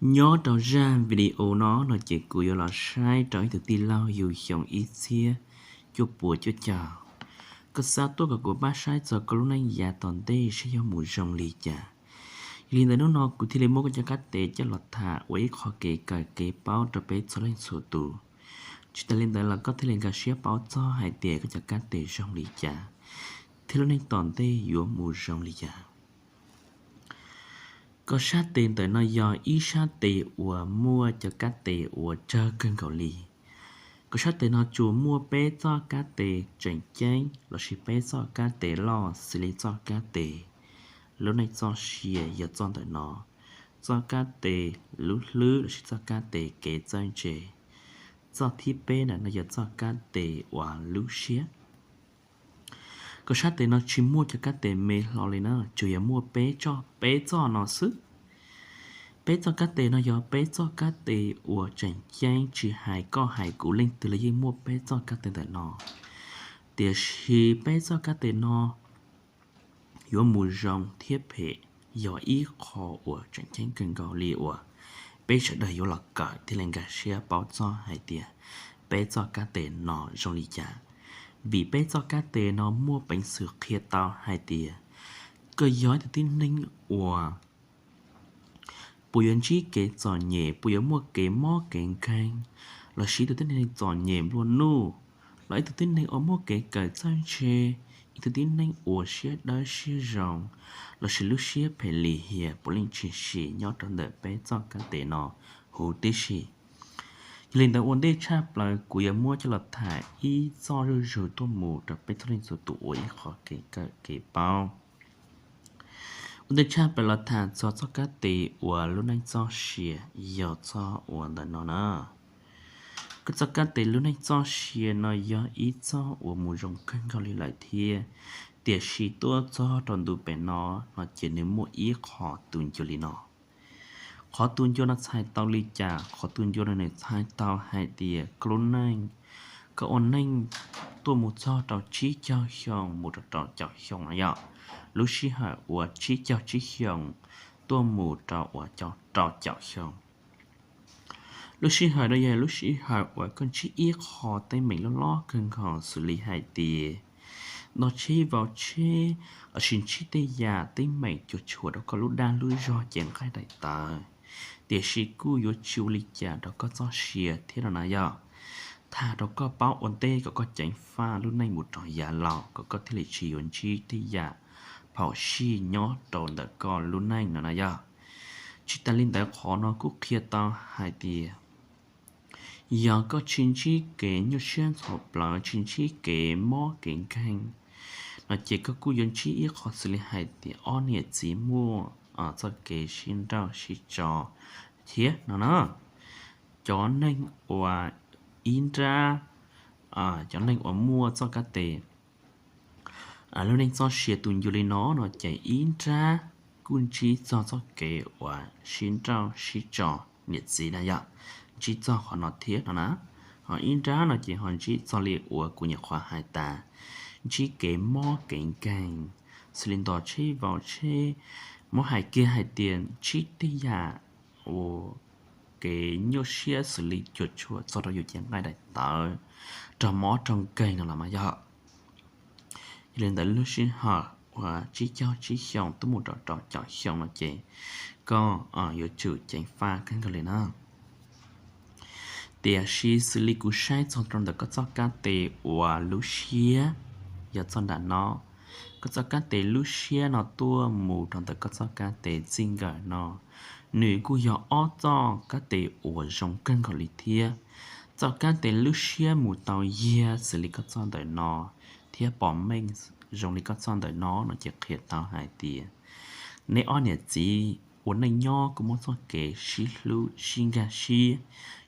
Nyob rau zaj video no no ces kuv yuav los saib rau ib tug tij laug yug xyoo ib txhiab cuaj puas cuaj caum. Koj xav tuaj kom kuv pab saib txog koj lub neej yav tom ntej saib yuav mus zoo li cas. Yog li ntawd hnub no kuv thiaj li muab koj cov kab tes coj los tham ua ib qho kev kawm kev paub rau peb txhua leej txhua tus. Tsis tas li ntawd los koj thiaj li nkag siab paub txog hais tias koj cov kab tes zoo li cas, thiab lub neej tom ntej yuav mus zoo li cas. Koj sab tes ntawm no yog ib sab tes uas muaj cov kab tes uas tsawg kawg nkaus li. Koj sab tes no tsuas muaj peb txoj kab tes tseem ceeb lossis peb txoj kab tes loj xws li txoj kab tes lub neej txoj sia yog txoj ntawm no, txoj kab tes lub hlwb lossis txoj kab tes kev txawj ntse. Txoj thib peb ntawm no yog txoj kab tes uas lub siab. Koj sab tes no tsis muaj cov kab tes me hlo li na, tsuas yog muaj peb txoj, peb txoj no xwb. Peb txoj kab tes no yog peb txoj kab tes uas tseem ceeb, tsis hais koj hais kuv leej twg los yeej muaj peb txoj kab tes ntawm no. Tiam sis peb txoj kab tes no yuav mus zoo thiab phem yog ib qho uas tseem ceeb kawg nkaus li uas peb sawv daws yuav los kawm thiaj li nkag siab paub txog hais tias peb txoj kab tes no zoo li cas. Vim peb txoj kab tes no muaj peev xwm qhia tau hais tias koj yog ib tug tib neeg uas puas yuav ntsib kev txom nyem, puas yuav muaj kev mob kev nkeeg, lossis ib tug tib neeg txom nyem nplua nuj, los ib tug tib neeg uas muaj kev kawm txawj ntse, ib tug tib neeg uas siab dawb siab zoo, lossis lub siab phem lim hiam puav leej tshwm sim nyob rau ntawm peb txoj kab tes no huv tib si. Yog li ntawd ua ntej tshaj plaws kuv yuav muab coj los tham ib txoj zuj zus tuaj mus rau peb txhua leej txhua tus ua ib qho kev kawm kev paub. Ua ntej tshaj plaws los tham txog txoj kab tes uas lub neej txoj sia yog txoj uas ntawm no na. Koj txoj kab tes lub neej txoj sia no yog ib txoj uas mus zoo kawg nkaus li lawm thiab, tiam sis tuaj txog rau ntu pem no, no ces nws muaj ib qho tu ncua li no. Qhov tu ncua no txhais tau li cas? Qhov tu ncua no nws txhais tau hais tias koj lub neej, koj ua neej tuaj mus txog rau tsib caug xyoo mus rau rau caum xyoo no yog lub sij hawm uas tsib caug tsib xyoo tuaj mus rau uas rau caum xyoo. Lub sij hawm no yog lub sij hawm uas koj ntsib ib qho teeb meem loj loj kawg nkaus xws li hais tias nto tsheb vau tsheb, lossis ntsib tej yam teeb meem cuam tshuam rau koj lub dag lub zog cev nqaij daim tawv, tiam sis kuj yuav tsis ua li cas rau koj txoj sia thiab no na yog. Tham rau koj paub ua ntej kom koj ceev faj lub neej mus rau yav laus kom koj thiaj li tsis yuav ntsib tej yam phaum sij nyob rau ntawm koj lub neej no na yog. Tsis tas li ntawd qhov no kuj qhia tau hais tias yog koj tsis ntsib kev nyuaj siab ntxhov plawv, tsis ntsib kev mob kev nkeeg, no ces koj kuj yuav ntsib ib qho xws li hais tias ob niam txiv muaj txoj kev sib nrauj sib tso thiab no na. Cov neeg uas ib nrab, cov neeg uas muaj txoj kab tes lub neej txoj sia tu ncua li no no ces ib nrab kuj ntsib txog txoj kev uas sib nrauj sib tso niam txiv na yog, ntsib txog qhov no thiab no na. Ho ib nrab no ces ho ntsib txog li uas kuv nyuam qhuav hais tas, ntsib kev mob kev nkeeg, xws li nto tsheb vau tsheb, muab hais kiag hais tias ntsib tej yam ua kev nyuaj siab xws li cuam tshuam txog rau yus cev nqaij daim tawv, raug mob raug nkeeg no los mas yog. Yog li ntawd lub sij hawm uas tsib caug tsib xyoo tuaj mus rau rau caum xyoo no ces koj yuav tsum ceev faj kawg nkaus li na. Tiam sis xws li kuv saib txog rau ntawm koj txoj kab tes uas lub siab, yog txoj nram no, koj txoj kab tes lub siab no tuaj mus rau ntawm koj txoj kab tes txij nkawm no, nws kuj yog ob txoj kab tes uas zoo kawg nkaus li thiab. Txoj kab tes lub siab mus tau yiag xws li koj txoj ntawm no, thiab pom meej zoo li koj txoj ntawm no no ces qhia tau hais tias neb ob niam txiv ua neej nyob kuj muaj txoj kev sib hlub sib nkag siab,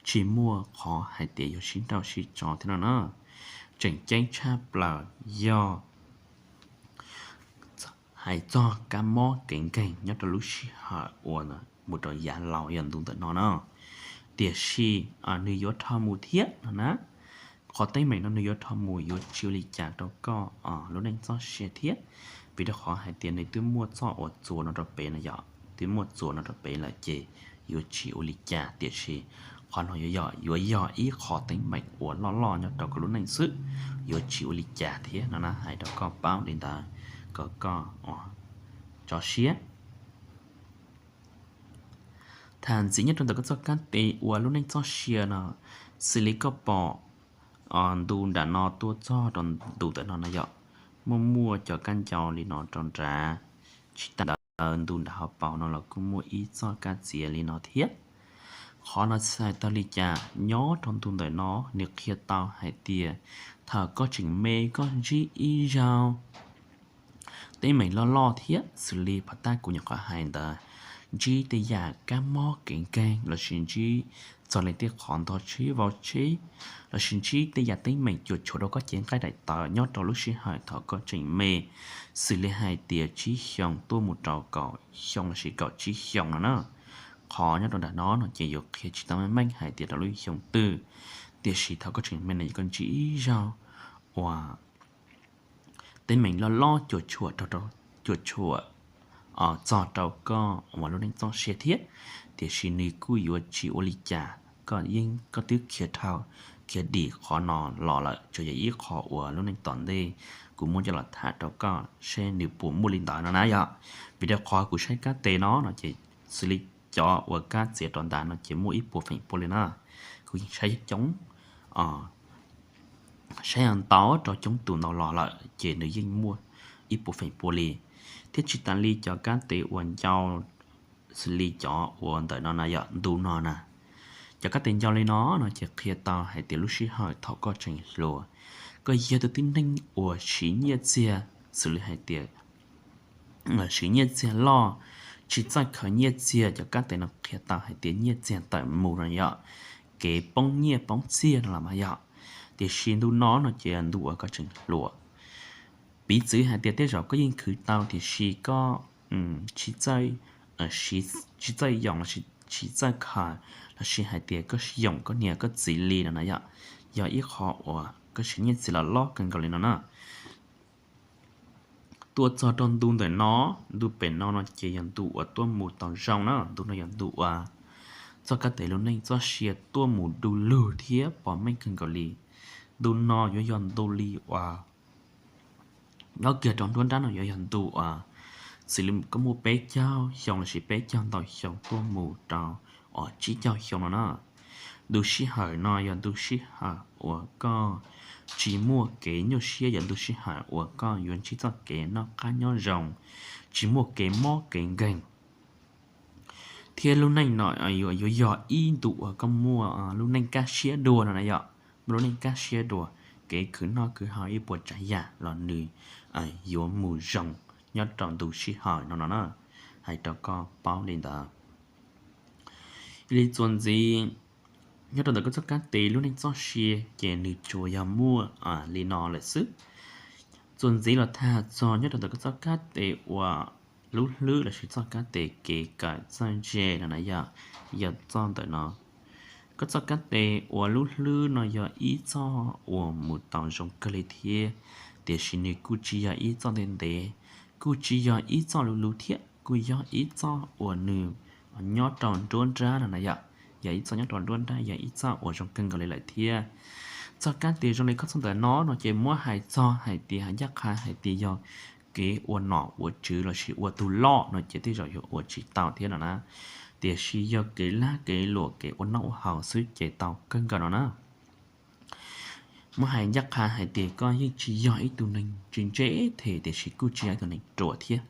tsis muaj qhov hais tias yuav sib nrauj sib tso thiab no na. Tseem ceeb tshaj plaws yog hais txog kab mob kev nkeeg nyob rau lub sij hawm uas mus rau yav laus yog ntu ntawm no na. Tiam sis nws yuav rho mus thiab no na. Qhov teeb meem no nws yuav rho mus yuav tsis ua li cas rau koj lub neej txoj sia thiab, vim rau qhov hais tias nws twb muaj txoj uas txuas no rau pem no yom. twb muaj txuas no rau pem lawm ces yuav tsis ua li cas, tiam sis qhov no yuav yog, yuav yog ib qho teeb meem uas loj loj nyob rau koj lub neej xwb, yuav tsis ua li cas thiab no na, hais rau koj paub li ntawd kom koj tso siab. Tham ntxiv nyob rau ntawm koj txoj kab tes uas lub neej txoj sia no, xws li koj pom ntu nram no tuaj txog rau ntu ntawm no na yom, muaj muaj cov kab ncau li no rau nrad, tsis tas ntawd ntu nram hauv paus no los kuj muaj ib txoj kab txiav li no thiab. Qhov no txhais tau li cas? Nyob rau ntu ntawm no nws qhia tau hais tias thaum koj tseem me koj ntsib ib zaug teeb meem loj loj thiab xws li phov taj kuv nyuam qhuav hais ntawd, ntsib tej yam kab mob kev nkeeg lossis ntsib txog li tej qhov ntog tsheb vau tsheb, lossis ntsib tej yam teeb meem cuam tshuam rau koj cev nqaij daim tawv nyob rau lub sij hawm thaum koj tseem me, xws li hais tias tsib xyoo tuaj mus rau kaum xyoo lossis kaum tsib xyoo no na. Qhov nyob rau nram no no ces yuav qhia tsis tau meej meej hais tias rau lub xyoo twg, tiam sis thaum koj tseem me no ces koj ntsib ib zaug uas teeb meem loj loj cuam tshuam, cuam tshuam txog rau koj uas lub neej txoj sia thiab, tiam sis nws kuj yuav tsis ua li cas, koj yeej, koj twb khiav dhau, khiav dim qhov no los lawm, tsuas yog ib qho uas lub neej tom ntej kuv muab coj los tham rau koj seb nws puas muaj li ntawd no na yom. Vim rau qhov kuv saib kab tes no no ces xws li cov uas kab txiav rau ntawm no ces muaj ib puas feem pua li na. Kuv yeej saib coob, saib ntau rau coob tus ntau los lawm ces nws yeej muaj ib puas feem pua li. Thiab tsis tas li cov kab tes uas ncau xws li cov uas ntawm no na yom, ntu no na, cov kab tes ncau li no no ces qhia tau hais tias lub sij hawm thaum koj tseem hluas, koj yog tus tib neeg uas siv nyiaj txiag, xws li hais tias siv nyiaj txiag loj, tsis txawj khaws nyiaj txiag, cov kab tes no qhia tau hais tias nyiaj txiag tawm mus no yom, kev poob nyiaj poob txiag no los mas yom. Tiam sis ntu no no ces ntu uas koj tseem hluas. Piv txwv hais tias tej zaum koj yeej khwv tau tiam sis koj tsis txawj yoom lossis tsis txawj khaws, lossis hais tias koj yoom koj niam koj txiv li no na yom, yog ib qho uas koj siv nyiaj txiag los loj kawg nkaus li no na. Tuaj txog rau ntu ntawm no, ntu pem no no ces yog ntu uas tuaj mus tau zoo na, ntu no yog ntu uas txoj kab tes lub neej txoj sia tuaj mus du lug thiab pom meej kawg nkaus li. Ntu no yuav yog ntu li uas nyob kiag rau nruab nrab no yuav yog ntu uas xws li koj muaj peb caug xyoo lossis peb caug ntau xyoo tuaj mus rau uas tsib caug xyoo no na. Ntu sij hawm no yog ntu sij hawm uas koj tsis muaj kev nyuaj siab, yog ntu sij hawm uas koj yuav ntsib txoj kev noj qab nyob zoo, tsis muaj kev mob kev nkeeg. Thiab lub neej no yuav yog ib ntu uas koj muaj lub neej kaj siab dua no na yom, muaj lub neej kaj siab dua, kev khwv noj khwv haus ib puas tsav yam los nws yuav mus zoo nyob rau ntu sij hawm no no na, hais rau koj paub li ntawd. Li txuas ntxiv, nyob rau ntawm koj txoj kab tes lub neej txoj sia ces nws tsuas yog muaj li no lawm xwb. Txuas ntxiv los tham txog nyob rau ntawm koj txoj kab tes uas lub hlwb lossis txoj kab tes kev kawm txawj ntse no na yom, yog txoj ntawm no. Koj txoj kab tes uas lub hlwb no yog ib txoj uas mus tau zoo kawg li thiab, tiam sis nws kuj tsis yog ib txoj ntev ntev, kuj tsis yog ib txoj luv luv thiab, kuj yog ib txoj uas nws nyob rau nruab nrab no na yom, yog ib txoj nyob rau nruab nrab, yog ib txoj uas zoo kawg nkaus li lawm thiab. Txoj kab tes zoo li koj txoj ntawm no no ces muab hais txog hais tias ncaj qha hais tias yog kev ua nom ua tswv lossis ua tus loj no ces tej zaum yuav ua tsis tau thiab no na. Tiam sis yog kev lab kev luam kev ua noj ua haus xwb ces tau kawg nkaus no na. Muab hais ncaj qha hais tias koj yeej tsis yog ib tug neeg ntse ntse them, tiam sis kuj tsis yog ib tug neeg ruam thiab,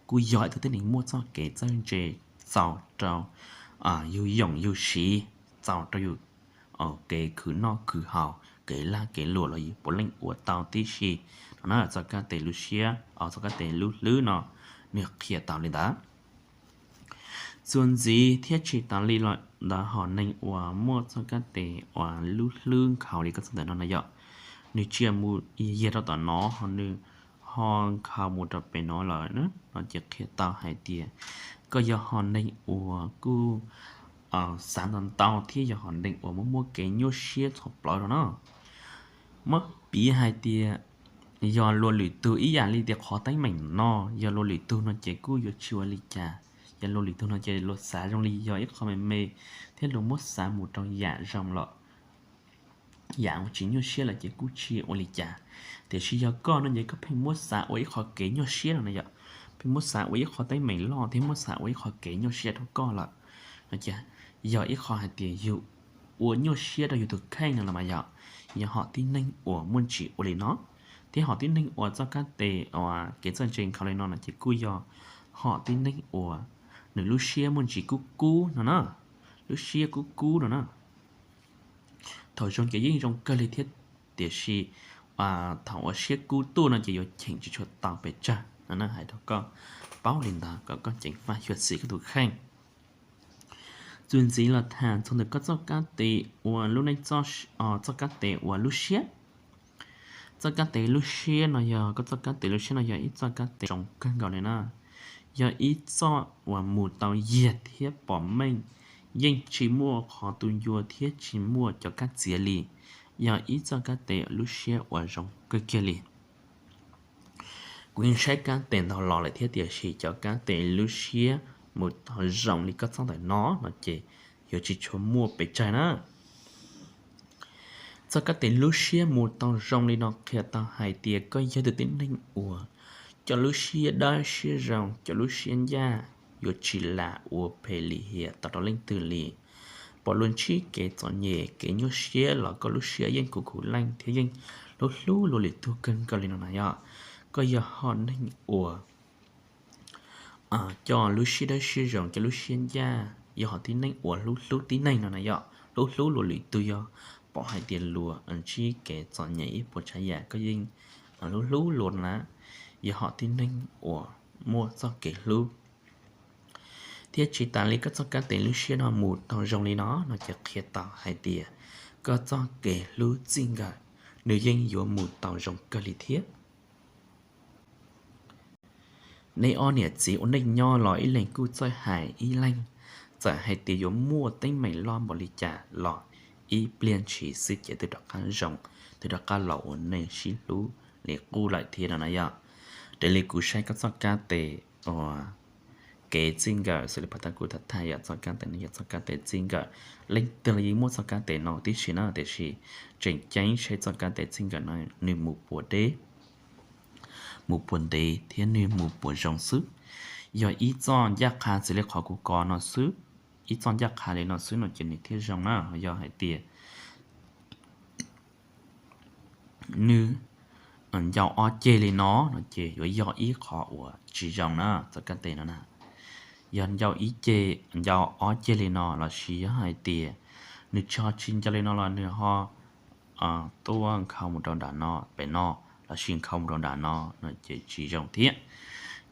kuj yog ib tug tib neeg muaj txoj kev txawj ntse txaus rau yus yoom yus siv, txaus rau yus kev khwv noj khwv haus, kev lab kev luam los yus puav leej ua tau tib si no na. Txoj kab tes lub siab, txoj kab tes lub hlwb no nws qhia tau li ntawd. Txuas ntxiv thiab tsis tas li los ntawd, hom neeg uas muaj txoj kab tes uas lub hlwb nkhaus li koj txoj ntawm no na yom, nws tsia mus yag rau tom no ho nws ho nkhaus mus rau pem no lawm no ces qhia tau hais tias koj yog hom neeg uas kuj xav ntau ntau thiab yog hom neeg uas muaj muaj kev nyuaj siab txhua plaws no na. Muab piv hais tias yog luag lwm tug ib yam li tias qhov teeb meem no, yog luag lwm tug no ces kuj yuav tsis ua li cas, Yog luag lwm tus no ces luag xav zoo li yog ib qho me me thiab luag muab xav mus rau yam zoo los yam uas tsis nyuaj siab lawm ces kuj tsis ua li cas. Tiam sis yog koj no ces koj pheej muab xav ua ib qho kev nyuaj siab no na yom, pheej muab xav ua ib qho teeb meem loj thiab muab xav ua ib qho kev nyuaj siab rau koj lawm no ces yog ib qho hais tias yus ua nyuaj siab rau yus tus kheej no los mas yog, yog hom tib neeg uas muaj ntsis ua li no, thiab hom tib neeg uas txoj kab tes uas kev txawj ntse nkhaus li no no ces kuj yog hom tib neeg uas nws lub siab muaj ntsis kub kub no na, lub siab kub kub no na. Thaum zoo ces yeej zoo kawg li thiab, tiam sis thaum uas siab kub tuaj no ces yuav cheem tsis tshua tau pes tsawg no na. Hais rau koj paub li ntawd kom koj ceev faj xyuam xim koj tus kheej. Txuas ntxiv los tham txog ntawm koj txoj kab tes ua lub neej, txoj kab tes ua lub siab. Txoj kab tes lub siab no yog, koj txoj kab tes lub siab no yog ib txoj kab tes zoo kawg nkaus li na. Yog ib txoj uas mus tau yag thiab pom meej, yeej tsis muaj qhov tu ncua thiab tsis muaj cov kab txiav li. Yog ib txoj kab tes lub siab uas zoo kawg kiag li. Kuv yeej saib kab tes ntau los lawm thiab, tiam sis cov kab tes lub siab mus tau zoo li koj txoj ntawm no no ces yuav tsis tshua muaj pes tsawg na. Txoj kab tes lub siab mus tau zoo li no qhia tau hais tias koj yog tus tib neeg uas cov lub siab dawb siab zoo, cov lub siab ncaj, yuav tsis lam ua phem lim hiam tau rau leej twg li. Pom luag ntsib kev txom nyem kev nyuaj siab los koj lub siab yeej khuv khuv leej thiab yeej hlub hlub luag lwm tus kawg nkaus li no na yom. Koj yog hom neeg uas cov lub siab dawb siab zoo, cov lub siab ncaj, yog hom tib neeg uas hlub hlub tib neeg no na yom, hlub hlub luag lwm tus, yog pom hais tias luag ntsib kev txom nyem ib puas tsav yam koj yeej hlub hlub luag na, yog hom tib neeg uas muaj txoj kev hlub. Thiab tsis tas li koj txoj kab tes lub siab no mus tau zoo li no no ces qhia tau hais tias koj txoj kev hlub txij nkawm nws yeej yuav mus tau zoo kawg li thiab. Nej ob niam txiv ua neej nyob los ib leeg kuj txawj hais ib leeg, txawm hais tias yuav muaj teeb meem loj npaum li cas los ib pliag ntshis xwb ces twb rov qab zoo, twb rov qab los ua neej sib hlub li qub lawm thiab no na yom. Raws li kuv saib koj txoj kab tes uas kev txij nkawm xws li pas tas kuv tham tham yom, txoj kab tes no yog txoj kab tes txij nkawm. Leej twg los yeej muaj txoj kab tes no tib si na, tiam sis tseem ceeb saib txoj kab tes txij nkawm no nws mus puas deb, mus puas ntev thiab nws mus puas zoo xwb. Yog ib txoj ncaj qha xws li qhov kuv kos no xwb, ib txoj ncaj qha li no xwb no ces nws thiaj zoo na. Yog hais tias nws ncau ob ceg li no no ces yuav yog ib qho uas tsis zoo na txoj kab tes no na. Yog ncau ib ceg, ncau ob ceg li no lossis yog hais tias nws tsis ho tsis ncau li no los nws ho tuaj nkhaus mus rau nram no pem no, lossis nkhaus mus rau nram no no ces tsis zoo thiab.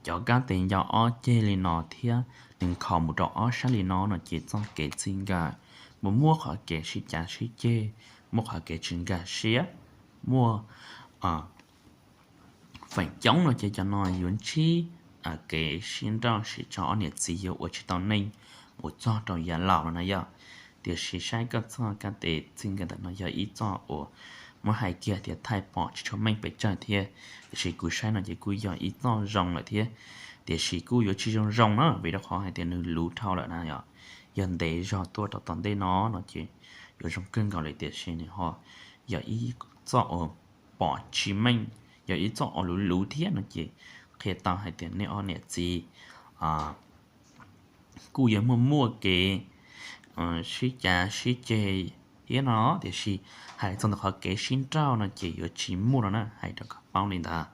Cov kab tes ncau ob ceg li no thiab nws nkhaus mus rau ob sab li no no ces txoj kev txij nkawm mus muaj qhov kev sib cav sib ceg, muaj qhov kev tsis nkag siab, muaj feem coob no ces cov no yuav ntsib kev sib nrauj sib tso, ob niam txiv yuav ua tsis tau neej mus txog rau yav laus no na yom. Tiam sis saib koj txoj kab tes txij nkawm ntawm no yog ib txoj uas muab hais kiag tias thaij pom tsis tshua meej pes tsawg thiab, tiam sis kuv saib no ces kuj yog ib txoj zoo lawm thiab. Tiam sis kuj yuav tsis zoo zoo na vim rau qhov hais tias nws luv dhau lawm na yom. Yog ntev zog tuaj rau tom ntej no no ces yuav zoo kawg nkaus li, tiam sis nws ho yog ib txoj uas pom tsis meej, yog ib txoj uas luv luv thiab no ces qhia tau hais tias nej ob niam txiv kuj yuav muaj muaj kev sib cav sib ceg thiab no, tiam sis hais txog ntawm qhov kev sib nrauj no ces yuav tsis muaj no na, hais rau koj paub li ntawd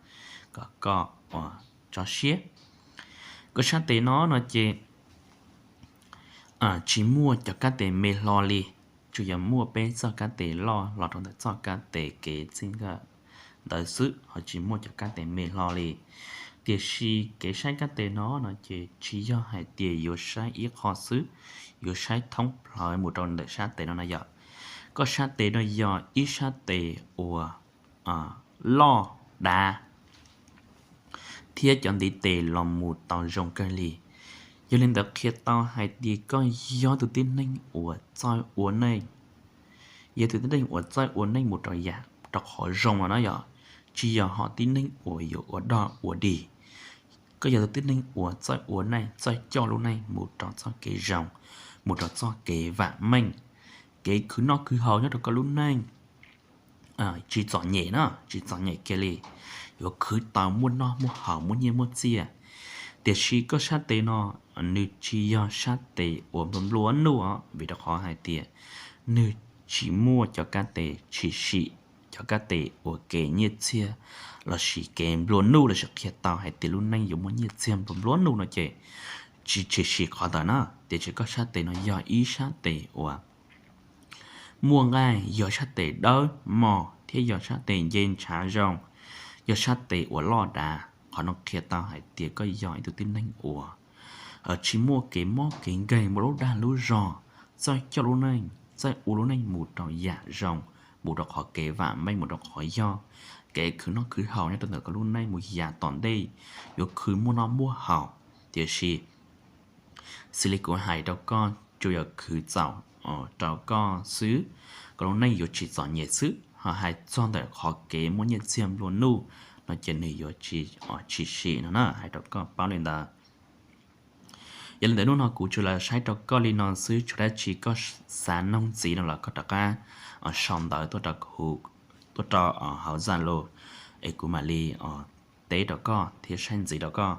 kom koj tso siab. Koj sab tes no no ces tsis muaj cov kab tes me hlo li, tsuas yog muaj peb txoj kab tes loj los rau ntawm txoj kab tes kev txij nkawm ntawd xwb, ho tsis muaj cov kab tes me hlo li. Tiam sis kev saib kab tes no no ces tsis yog hais tias yuav saib ib qho xwb, yuav saib thoob plaws mus rau ntawm sab tes no na yom. Koj sab tes no yog ib sab tes uas loj dav thiab cov ntiv tes los mus tau zoo kawg li. Yog li ntawd qhia tau hais tias koj yog tus tib neeg uas txawj ua neej, yog tus tib neeg uas txawj ua neej mus rau yam rau qhov zoo no na yom, tsis yog hom tib neeg uas yuav ua dog ua dig. Koj yog tus tib neeg uas txawj ua neej, txawj coj lub neej mus rau txoj kev zoo, mus rau txoj kev vam meej, kev khwv noj khwv haus nyob rau koj lub neej tsis txom nyem no, tsis txom nyem kiag li, yuav khwv tau muaj noj muaj haus, muaj nyiaj muaj txiag. Tiam sis koj sab tes no, nws tsis yog sab tes uas nplua nplua nuj os, vim rau qhov hais tias nws tsis muaj cov kab tes tshwm sim, cov kab tes uas kev nyiaj txiag lossis kev nplua nuj lossis qhia tau hais tias lub neej yuav muaj nyiaj txiag nplua nplua nuj no ces tsis tshwm sim qhov ntawd na. Tiam sis koj sab tes no yog ib sab tes uas muaj nqaij, yog sab tes dawb mos thiab yog sab tes nce ntshav zoo, yog sab tes uas loj dav. Qhov no qhia tau hais tias koj yog ib tug tib neeg uas tsis muaj kev mob kev nkeeg, muaj lub dag lub zog, txawj coj lub neej, txawj ua lub neej mus rau yam zoo, mus rau qhov kev vam meej, mus rau qhov yog kev khwv noj khwv haus nyob rau ntawm koj lub neej mus yav tom ntej, yuav khwv muaj noj muaj haus. Tiam sis xws li kuv hais rau koj, tsuas yog khwv txaus rau koj xwb, koj lub neej yuav tsis txom nyem xwb. Ho hais txog ntawm qhov kev muaj nyiaj txiag nplua nuj no ces nws yuav tsis tshwm sim no na, hais rau koj paub li ntawd. Yog li ntawd hnub no kuv tsuas los saib rau koj li no xwb, tshuav dab tsi koj xav noog ntxiv no los koj rov qab sau ntawv tuaj rau kuv, tuaj rau hauv Zalo, es kuv mam li teb rau koj thiab saib ntxiv rau koj.